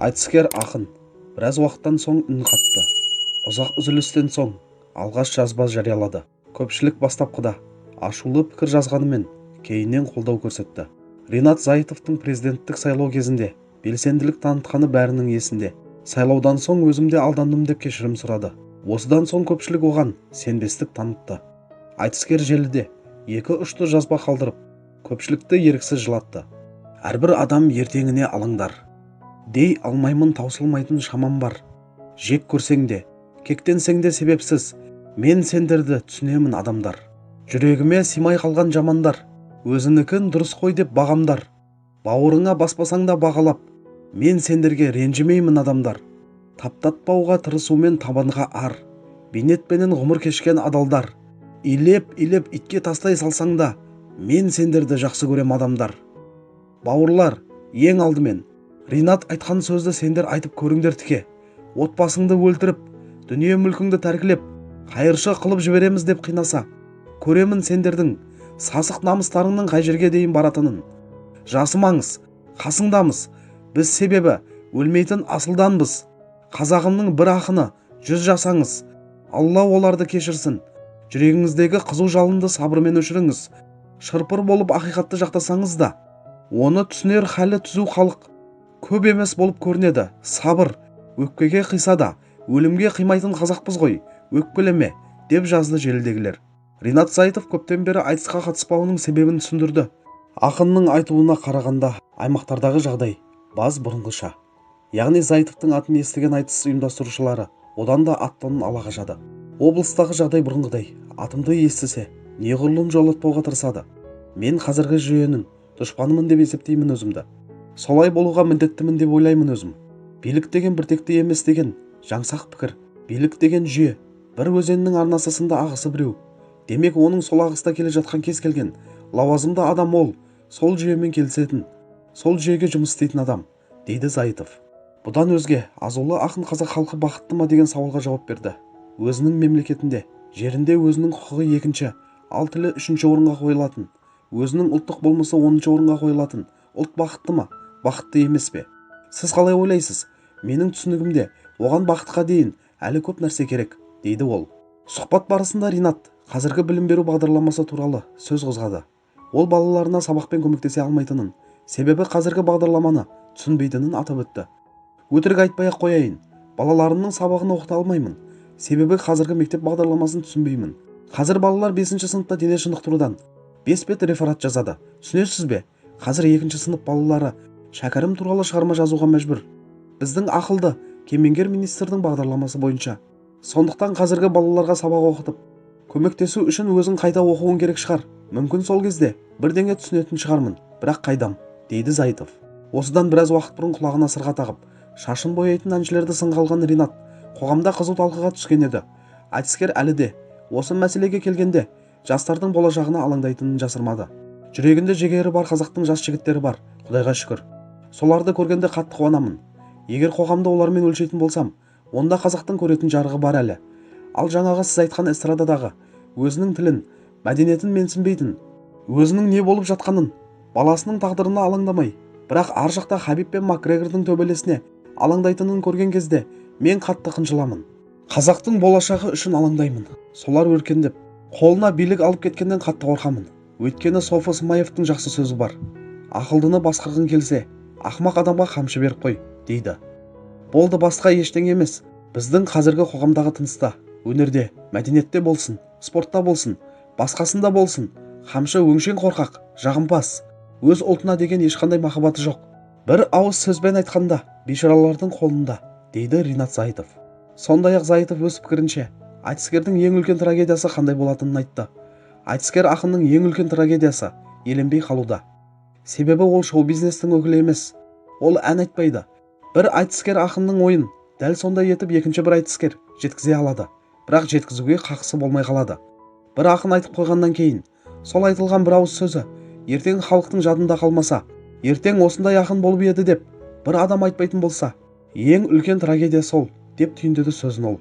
Айтыскер ақын біраз уақыттан соң үн қатты. Ұзақ үзілістен соң алғаш жазба жариялады. Көпшілік бастапқыда ашулы пікір жазғанымен, кейіннен қолдау көрсетті. Ринат Зайтовтың президенттік сайлау кезінде белсенділік танытқаны бәрінің есінде. Сайлаудан соң өзім де алдандым деп кешірім сұрады. Осыдан соң көпшілік оған сенбестік танытты. Айтыскер желіде екі ұшты жазба қалдырып, көпшілікті еріксіз жылатты. Әрбір адам ертеңіне алаңдар. Дей алмаймын, таусылмайтын шамам бар. Жек көрсең де, кектенсең де себепсіз, мен сендерді түсінемін, адамдар. Жүрегіме сыймай қалған жамандар, өзінікін дұрыс қой деп бағамдар. Бауырыңа баспасаң да бағалап, мен сендерге ренжімеймін, адамдар. Таптатпауға тырысумен табанға ар, бейнетпенен ғұмыр кешкен адалдар. Илеп-илеп итке тастай салсаң да, мен сендерді жақсы көрем, адамдар. Бауырлар, ең алдымен, Ринат айтқан сөзді сендер айтып көріңдер тіке. Отбасыңды өлтіріп, дүние мүлкіңді тәркілеп, қайыршы қылып жібереміз деп қинаса, көремін сендердің сасық намыстарыңның қай жерге дейін баратынын. Жасымаңыз, қасыңдамыз. Біз себебі өлмейтін асылданбыз. Қазағымның бір ақыны, 100 жасаңыз. Алла оларды кешірсін. Жүрегіңіздегі қызу жалынды сабырмен өшіріңіз. Шырпыр болып ақиқатты жақтасаңыз да, оны түсінер халі түзу халық көп емес болып көрінеді. Сабыр, өкпеге қиса да, өлімге қимайтын қазақпыз ғой, өкпелеме, деп жазды желідегілер. Ринат Зайтов көптен бері айтысқа қатыспауының себебін түсіндірді. Ақынның айтуына қарағанда, аймақтардағы жағдай баз бұрынғыша. Яғни Зайтовтың атын естіген айтыс ұйымдастырушылары одан да ат тонын ала қашады. Облыстағы жағдай бұрынғыдай. Атымды естісе, неғұрлым жолатпауға тырысады. Мен қазіргі жүйенің дұшпанымын деп есептеймін өзімді. Солай болуға міндеттімін деп ойлаймын өзім. Билік деген біртекті емес деген жаңсақ пікір. Билік деген жүйе. Бір өзеннің арнасы сынды, ағысы біреу. Демек, оның сол ағыста келе жатқан кез келген лауазымды адам ол сол жүйемен келісетін, сол жүйеге жұмыс істейтін адам, дейді Зайтов. Бұдан өзге азулы ақын қазақ халқы бақытты ма деген сауалға жауап берді. Өзінің мемлекетінде, жерінде өзінің құқығы екінші, ал тілі үшінші орынға қойылатын, өзінің ұлттық болмысы 10-шы орынға қойылатын ұлт бақытты ма, бақытты емес пе? Сіз қалай ойлайсыз? Менің түсінігімде, оған бақытқа дейін әлі көп нәрсе керек, дейді ол. Сұхбат барысында Ринат қазіргі білім беру бағдарламасы туралы сөз қозғады. Ол балаларына сабақпен көмектесе алмайтынын, себебі қазіргі бағдарламаны түсінбейтінін атап өтті. Өтірік айтпай-ақ қояйын, балаларымның сабағын оқыта алмаймын. Себебі қазіргі мектеп бағдарламасын түсінбеймін. Қазір балалар бесінші сыныпта дене шынықтырудан 5 бет реферат жазады. Түсінесіз бе? Қазір екінші сынып балалары Шәкәрім туралы шығарма жазуға мәжбүр. Біздің ақылды, кемеңгер министрдің бағдарламасы бойынша. Сондықтан қазіргі балаларға сабақ оқытып, көмектесу үшін өзің қайта оқуың керек шығар. Мүмкін, сол кезде бірдеңе түсінетін шығармын, бірақ қайдам, дейді Зайтов. Осыдан біраз уақыт бұрын құлағына сырға тағып, шашын бояйтын әншілерді сынға алған Ринат қоғамда қызу талқыға түскен еді. Айтыскер әлі де осы мәселеге келгенде жастардың болашағына алаңдайтынын жасырмады. Жүрегінде жігері бар қазақтың жас жігіттері бар, Құдайға шүкір. Соларды көргенде қатты қуанамын. Егер қоғамды олармен өлшейтін болсам, онда қазақтың көретін жарығы бар әлі. Ал жаңағы сіз айтқан эстрададағы өзінің тілін, мәдениетін менсінбейтін, өзінің не болып жатқанын, баласының тағдырына алаңдамай, бірақ ар жақта Хабиб пен Макгрегордың төбелесіне алаңдайтынын көрген кезде мен қатты қынжыламын. Қазақтың болашағы үшін алаңдаймын. Солар өркендеп, қолына билік алып кеткеннен қатты қорқамын. Өйткені Софы Смаевтың жақсы сөзі бар. Ақылдыны басқарғың келсе, ақымақ адамға қамшы беріп қой, дейді. Болды, басқа ештеңе емес. Біздің қазіргі қоғамдағы тыныста, өнерде, мәдениетте болсын, спортта болсын, басқасында болсын, қамшы өңшең қорқақ, жағымпаз, өз ұлтына деген ешқандай махаббаты жоқ. Бір ауыз сөзбен айтқанда, бейшаралардың қолында, дейді Ринат Зайтов. Сондай-ақ Зайтов өз пікірінше, айтыскердің ең үлкен трагедиясы қандай болатынын айтты. Айтыскер ақынның ең үлкен трагедиясы еленбей қалуда. Себебі ол шоу-бизнестің өкілі емес. Ол ән айтпайды. Бір айтыскер ақынның ойын дәл сондай етіп екінші бір айтыскер жеткізе алады. Бірақ жеткізуге қақысы болмай қалады. Бір ақын айтып қойғаннан кейін, сол айтылған бір ауыз сөзі ертең халықтың жадында қалмаса, ертең осындай ақын болып еді деп бір адам айтпайтын болса, ең үлкен трагедия сол, деп түйіндеді сөзін ол.